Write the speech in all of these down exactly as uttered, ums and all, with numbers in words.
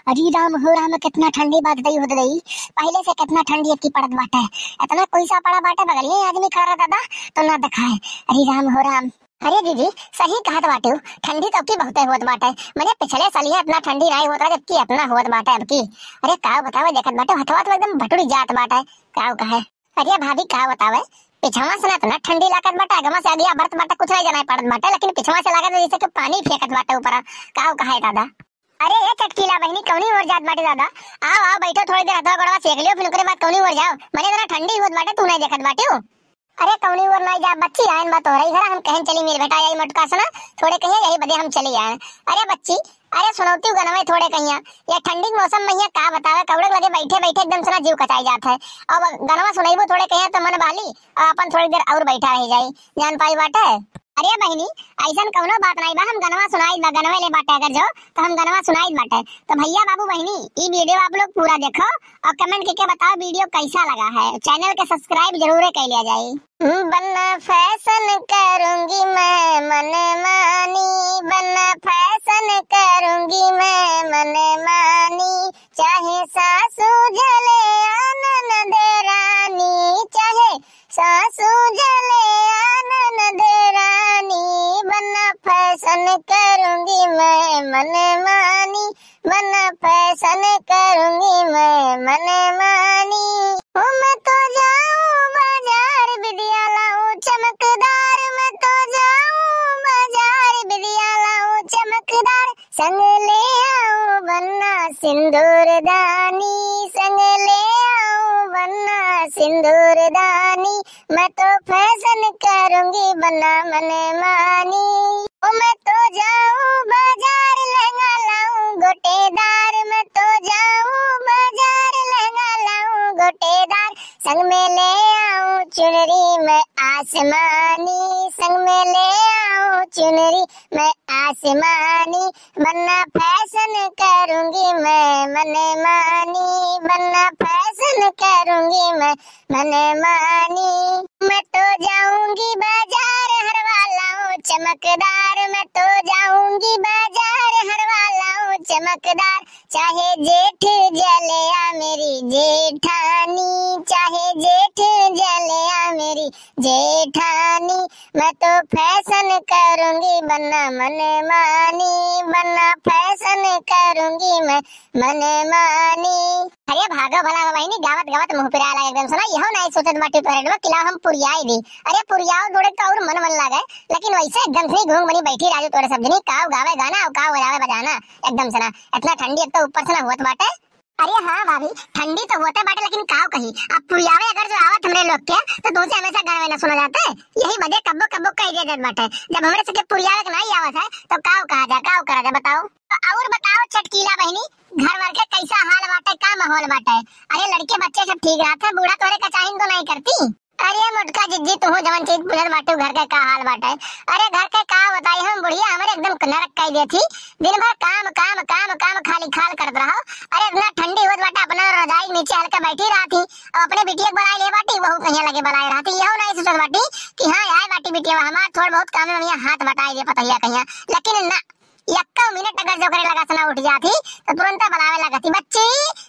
अरे राम हो राम, कितना ठंडी बात दई होत दई। पहिले से कितना ठंडी अबकी पड़त बाटे। इतना कोइसा पड़ा बाटे, बगलिए आदमी खड़ा रहा दादा, तो ना देखाए। अरे राम हो राम। अरे दीदी, सही कहत बाटे हो, ठंडी तो अबकी बहुते होत बाटे। मने पिछले साल ही इतना ठंडी नाई होत रहा, जबकि इतना होत बाटे अबकी। अरे का बतावे, देखत बाटे हथवा तो एकदम भटुरी जात बाटे। का कहे? अरे भाभी, का बतावे, पिछवा से ना इतना ठंडी लागत बाटे, अगवा से अगिया बरत बाटे, कुछ नहीं जानाई पड़त बाटे, लेकिन पिछवा से लागत जैसे कि पानी फेंकत बाटे ऊपरा। का कहे दादा? अरे ए चटकीला बहिनी, कौनी ओर जात बाटे दादा? आओ, आओ, बैठो, थोड़ी देर हथवा गोड़वा सेक लियो, फिर ओकरे बाद कौनी ओर जाओ। मने इतना ठंडी होत बाटे, तू नहीं देखत बाटे हो। अरे कौनी ओर नहीं जा बच्ची, आयन बा तोहरे घरा, हम कहन चली मिल भेटा आई मोटका से ना, थोड़े कहिया यही बदे हम चली आए। अरे बच्ची, अरे सुनौती गनवे थोड़े कहिया, या ठंडी के मौसम में हिया का बतावे, कौड़े लगे बैठे बैठे एकदम से ना जीव कचाई जात है। अब गनवा सुनैबो थोड़े कहिया तो मन बाली, और अपन थोड़ी देर और बैठा रह जाई, जान पाई बाटे। अरे बहिनी, ऐसन कौनो बात नहीं बा, हम गनवा सुनाई बा, गनवे ले बाटे अगर जो, तो हम गनवा सुनाई बाटे। तो भैया बाबू बहिनी, ई वीडियो आप लोग पूरा देखो और कमेंट करके बताओ वीडियो कैसा लगा है। चैनल के सब्सक्राइब जरूर कर लिया जाए। बना फैशन करूंगी मैं मनमानी, बना फैशन करूंगी मैं मनमानी, चाहे सासू जले आनन देरानी, चाहे सासू जले आनन देरानी, बना फैशन करूंगी मैं मनमानी, बना फैशन करूंगी मैं मनमानी। ओ मैं तो जाऊं बाजार, बिदिया लाऊं चमकदार, मैं तो जाऊं बाजार, बिदिया लाऊं चमकदार, संग ले आऊं बन्ना सिंदूर दानी, संग ले आऊं बन्ना सिंदूर दानी, मैं तो फैशन करूंगी बन्ना मनमानी। ओ मैं तो जाऊं बाजार, लहंगा लाऊं गोटेदार, मैं तो जाऊं बाजार, लहंगा लाऊं गोटेदार, संग में ले आऊं चुनरी मैं आसमानी, संग में ले आऊं चुनरी मैं आसमानी, बन्ना फैशन करूंगी मैं मनमानी, बन्ना फैशन करूंगी मैं मनमानी। मैं तो जाऊंगी बाजार, हरवा लाऊं चमकदार, मैं तो जाऊंगी बाजार, हरवा लाऊं चमकदार, चाहे जेठ जले आ मेरी जेठानी, चाहे जेठ जले आ मेरी जेठानी, मैं तो फैशन करूंगी बन्ना मनमानी, बन्ना फैशन करूंगी मैं मनमानी। अरे भागो भला हो बहिनी, गावत गावत मुंह पिराए लागे एकदम से ना, यहो नहीं सोचत बाटी परेड में किला हम पुरियाई दी। अरे पुरियाओ थोड़े तो और मन मन लागे, लेकिन वैसे एकदम से घूम बनी बैठी राजू तोरे सब जनी, काव गावे गाना और काव बजावे बजाना एकदम से ना। इतना ठंडी एक तो ऊपर से ना होत बाटे। अरे हाँ भाभी, ठंडी तो होते बाटे, लेकिन काव कही, अब पुरियावे अगर जो आवत हमरे लोग के, तो तुमसे हमेशा गाना वाना सुना जाता है। यही बदे कब्बो कब्बो कह दिया जात बाटे, जब हमरे सबके पुरियावे के नहीं आवत है, तो काव कहा जा, काव करा जा, बताओ। तो और बताओ चटकीला बहिनी, घर वर के कैसा हाल बाटे, का माहौल बाटे? अरे लड़के बच्चे सब ठीक रहत है, बूढ़ा तोरे का चाहिन तो नहीं करती? अरे मोटका जिज्जी, तू जवन चीज पूछत बाटू, घर के का हाल बाटे? अरे घर के का बताई हम, बुढ़िया हमरे एकदम नरक कई देती। दिन भर काम, काम, काम, काम, खाली खाल करत रहो। अरे इतना ठंडी होत बाटे, अपना रजाई के नीचे हल्का बैठी रहती, और अपने बिटिया के बुलाई ले बाटी, वहू कहिया लगे बुलाई रहती। यहो नहीं सोचत बाटी कि हाँ, आए बाटी बिटिया, हमार थोड़ बहुत काम में हाथ बटाई दे पतहिया कहिया, लेकिन ना, यक्का मिनट अगर जो करे लगा सना उठ जाती, तो तुरंत बुलावे लगती, "बच्ची,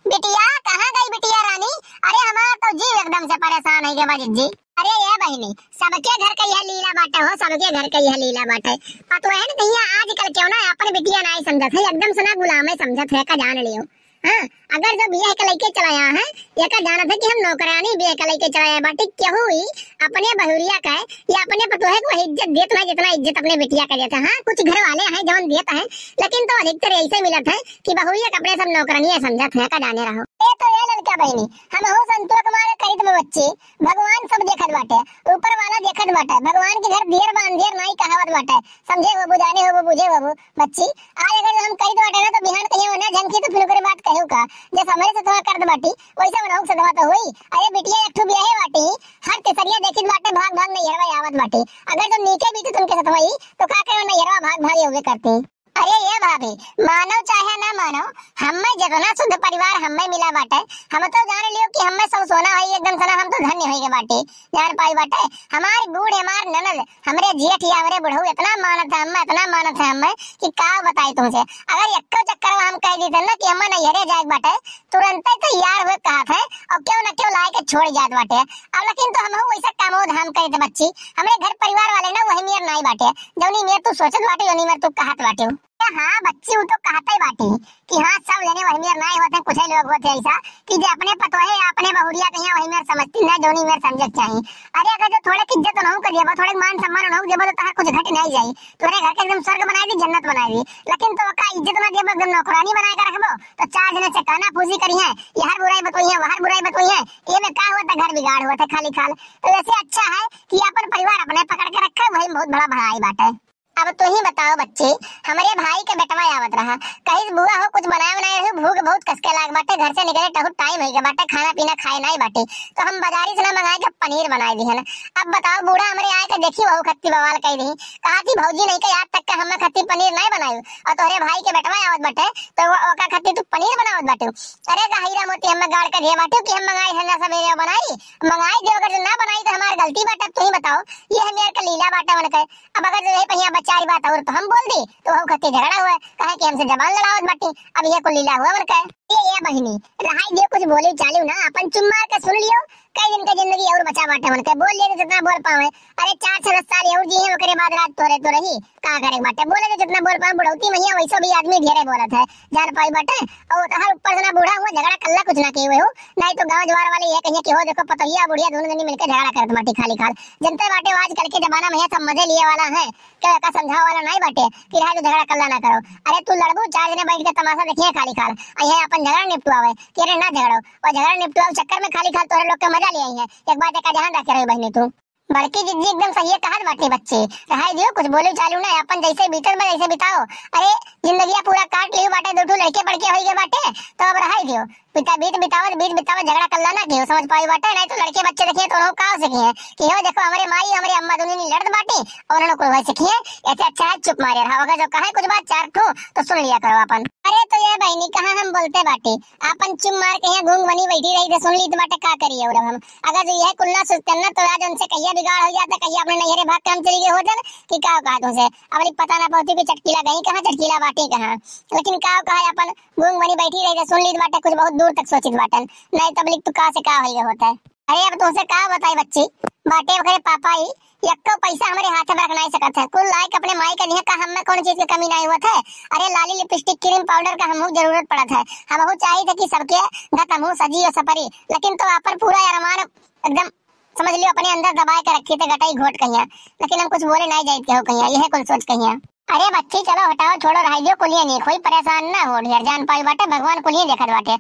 बिटिया, कहाँ गई बिटिया रानी?" अरे हमार तो जीव एकदम से परेशान है गे बा जिज्जी। अरे ये बहिनी, सबके घर का यह लीला बाटे हो, सबके घर का यह लीला बाटे। पतोहन कहिया आजकल क्यों ना अपन बिटिया नाई समझत है, एकदम से ना गुलामे समझत है, का जान लियो। हाँ, अगर जो बियाह के लइके चला आया है, एका जानत है कि हम नौकरानी बियाह के लइके चला आया बाटी, केहू ही अपने बहुरिया का या अपने पतोहे को इज्जत देत ना, जितना इज्जत अपने बिटिया का देता है। हाँ, कुछ घर वाले हैं जौन देत हैं, लेकिन तो अधिकतर ऐसे मिलत है कि बहुरिया के अपने सब नौकरानी समझत है, का जाने रहो। ए तो ये लड़का बहिनी, हम हो संतोष कुमार खरीद में बच्चे, भगवान सब देखत बाटे, ऊपर वाला देखत बाटे, भगवान के घर दियर बांधियर नाई कहावत बाटे, समझे हो, बुझाने हो, वो बुझे हो, वो बच्ची। आज अगर हम करी तो बाटे ना, तो बिहान कहियो ना झंखी तो फिर ओकरे बात कहू का, जैसे हमरे से थोड़ा करत बाटी, वैसे मनौक से दवा तो होई। अरे बिटिया एक ठो बियाहे बाटी, हर तेसरिया देखित बाटे, भाग भाग नैहरवा आवत बाटे। अगर जो नीके बीते तुमके साथ होई, तो का कहे नैहरवा भाग भाग ये हुए करती। अरे ये भाई, अभी मानो चाहे ना मानो, हम्मे जितना शुद्ध परिवार हम्मे मिला बाटे, हम तो जान लियो कि हम्मे सब सोना है एकदम सना, हम तो धन्य होइगे बाटे। जान पाई बाटे, हमार बूढ़, हमार ननद, हमरे जेठ या हमरे बुढ़ऊ इतना मानत है हम्मे, इतना मानत है हम्मे कि का बताई तुमसे। अगर एक्को चक्कर में हम कह देते ना कि हम्मे नैहरे जाए बाटे, तुरंते तैयार हुए कहत है और क्यों न क्यों लाए के छोड़ जात बाटे। अब लेकिन तो हमहू वैसा कामो धाम करे थे बच्ची, हमरे घर परिवार वाले ना वही मेर नाई बाटे, जौनी मेर तू सोचत बाटे, जौनी मेर तू कहत बाटे। हाँ बच्ची, वो तो कहते ही बाटे कि हाँ, सब जने वही मेर नाई होते, कुछ ही लोग होते ऐसा कि जे अपने पतोहे या अपने बहुरिया कहिया वही मेर समझती ना, जौनी मेर समझे के चाही। अरे अगर जो थोड़े की इज्जत उनहू के देबो, थोड़े मान सम्मान उनहू के देबो, तो तहार कुछ घट नहीं जाई। तोरे घर के एकदम स्वर्ग बनाई दी, जन्नत बनाई दी, लेकिन तो ओका इज्जत ना देबो, एकदम नौकरानी बनाए के रखबो, तो चार जने से काना फूसी करी है, यहर बुराई बतोई है, वहर बुराई बतोई है, ये में का हुआ था, घर बिगाड़ हुआ था खाली खाल। तो वैसे अच्छा है कि अपन परिवार अपने पकड़ के रखे, वही बहुत बड़ा भलाई बात है। अब तू ही बताओ बच्ची, हमरे भाई के बेटवा आवत रहा, कहिस, "बुआ हो, कुछ बनाए बनाए रही, भूख बहुत कसके लाग बाटे, घर से निकले टहुत टाइम होइगे बाटे, खाना पीना खाए नाई बाटे, तो हम बाजारी से ना मंगाए के पनीर बनाए दिहन।" अब बताओ, बूढ़ा हमरे आए के देखी, वहू खत्ती बवाल कह दी, कहा थी, "भौजी नहीं के आज तक के हमें खत्ती पनीर नहीं बनाई, और तोहरे भाई के बेटवा आवत बाटे, तो वो ओका खत्ती तू पनीर बनावत बाटे?" अरे का हीरा मोती हमें गाड़ के दिए बाटे कि हम मंगाई है ना सवेरे बनाई, मंगाई दे, अगर जो ना बनाई तो हमार गलती बाटे। अब तू ही बताओ, ये हमें यार का लीला बाटे मन के। अब अगर जो यही पहिया बच्चा रही बात और तो हम बोल दी, तो वहू खत्ती झगड़ा हुआ, कहे कि हमसे जबान लड़ावत बाटी। अब ये कुल लीला हुआ मन के। ये, ये बहिनी, रहाई दियो, कुछ बोली चालू ना, अपन चुप मार के सुन लियो। कई दिन के जिंदगी और बचा बाटे मन के, बोल लिए तो जितना बोल पावे। अरे चार छह दस साल और जी है, ओकरे बाद रात तोरे तो रही, का करे बाटे, बोले तो जितना बोल पावे। बुढ़ौती में हिया वैसो भी आदमी ढेरे बोलत है, जान पाई बाटे। और हर ऊपर से ना बूढ़ा हुआ, झगड़ा कल्ला कुछ ना किए हो, नहीं तो गाँव जवार वाले ये कहिए कि हो देखो पतोहिया बुढ़िया दोनों जनी मिलके झगड़ा करत बाटी खाली खाल। जनते बाटे आजकल के जमाना में ये सब मजे लिए वाला है, के का समझावे वाला नाई बाटे कि रहा जो झगड़ा कल्ला ना करो। अरे तू लड़बू, चार जने बैठ के तमाशा देखिए खाली खाल, आ ये अपन झगड़ा निपटवावे कि अरे ना झगड़ो, और झगड़ा निपटवावे चक्कर में खाली खाल तोरे लोग के मजा ले आई है। एक बात का ध्यान रखे रही बहनी तू। बड़की जिज्जी एकदम सही कहत बाटे बच्ची, रहाई दियो, कुछ बोले चालू ना, अपन जैसे बीतल बा जैसे बिताओ। अरे जिंदगिया पूरा काट लियो बाटे, दो ठो लड़के बड़के होई गए बाटे, तो अब रहाई दियो। बिता, बीत बितावत, बीत बितावत झगड़ा कल्ला ना कियो, समझ पाई बाटे, नहीं तो लड़के बच्चे देखिए तो उन्हों का सीखिए कि हो देखो हमरे माई, हमरे अम्मा दोनों नहीं लड़त बाटी और उन्होंने कुल वही सीखिए। ऐसे अच्छा है चुप मारे रहा, अगर जो कहे कुछ बात चार ठो तो सुन लिया करो अपन। अरे तो ये बहनी कहाँ हम बोलते बाटी, अपन चुप मार के यहाँ गूंग बनी बैठी रही थे, सुन ली तो बाटे का करिए और अब हम। अगर जो यह कुल ना सोचते ना तो आज उनसे कहिया बिगाड़ हो जाता, कहिया अपने नैहरे भाग के हम चली गए होतन कि का कहा तुमसे। अब पता ना पहुंची कि चटकीला गई कहाँ, चटकीला बाटी कहाँ। लेकिन का कहा अपन गूंग बनी बैठी रही, सुन लीत बाटे, कुछ बहुत दूर तक सोचित बाटन, नहीं तब लिख तू का से का होइगा होता है। अरे अब तुमसे का बताई बच्ची, बाटे ओकरे पापा ही, यक्को पैसा हमरे हाथ में रख नहीं सकत है, कुल लायक अपने माई के दिहे का, हमें कौन चीज की कमी नहीं होत है। अरे लाली लिपस्टिक क्रीम पाउडर का हमहू जरूरत पड़त है, हमहू चाहिए थे कि सबके गत हमहू सजी और सपरी, लेकिन तो आपन पूरा अरमान एकदम समझ लियो अपने अंदर दबाए के रखी थे गटाई घोट कहिया, लेकिन हम कुछ बोले नहीं जाइत के हो कहिया, यह कुल सोच कहिया। अरे बच्ची, चलो हटाओ, छोड़ो, रहाई दियो, कुलिये नीक होई, परेशान ना हो ढेर, जान पाई बाटे, भगवान कुलिये देखत बाटे।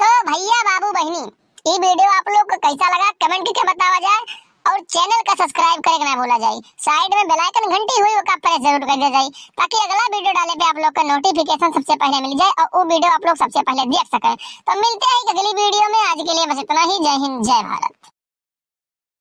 तो भैया, बाबू, बहिनी, ई वीडियो आप लोग को कैसा लगा, कमेंट करके बतावा जाए, और चैनल का सब्सक्राइब करे के ना भूला जाए। साइड में बेल आइकन घंटी हुई, ओका प्रेस जरूर कर दे जाए, ताकि अगला वीडियो डाले पे आप लोग का नोटिफिकेशन सबसे पहले मिल जाए और वो वीडियो आप लोग सबसे पहले देख सकें। तो मिलते हैं एक अगली वीडियो में, आज के लिए बस इतना ही। जय हिंद, जय भारत।